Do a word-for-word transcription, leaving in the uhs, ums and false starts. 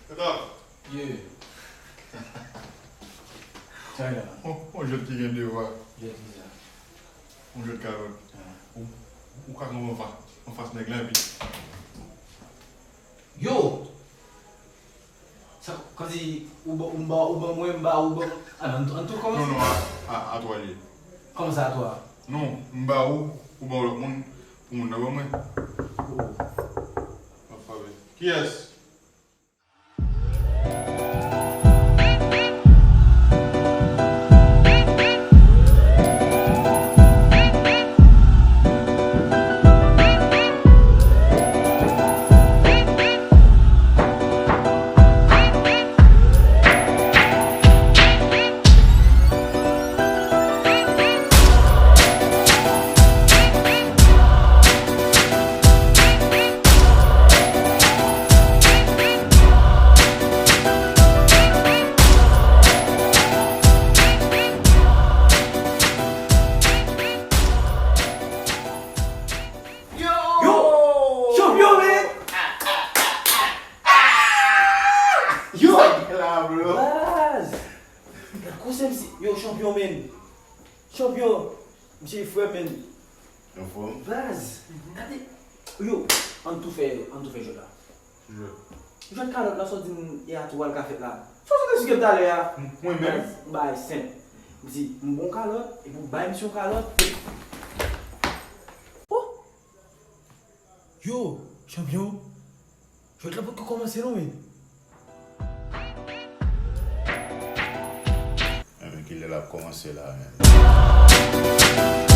Tata! Ye. Sa la. On, on jwèt ki gen de vwa. Jwèt ki sa? On jwèt kalòt. Ah. Ou, ou ka kanpe anfas, anfas nèg la, epi Yo! Sa, kòmsi, ou ban, ou ban, ou ban mwen, m ba ou, ban. Ah, ann, ann tou kòmanse. Non, non, a, a, a twa l ye. Kòman sa, a twa? Non, m ba ou, ou ba lòt moun, pou moun nan ban mwen. Oh. An favè. Kiyès? Yo! Yo! Chanpyon, men! Yo! Sa gen la, bro? Baz! Gad koze misye. Yo, chanpyon, men! Chanpyon! Misye frè, men! Anfòm? Baz! Gade! Yo! Ann tou fè, ann tou fè jwèt la. Jwèt. Jwèt kalòt la, sa w di m e a tou al ka fèt la. Sa w sot esplike m talè a? M, mwen menm? Baz, m bay senp. M di, m bon kalòt, epi w bay misye yon kalòt. Oh! Yo, chanpyon. Jwèt la poko kòmanse non, men. Enben, kilè l ap kòmanse la, menm?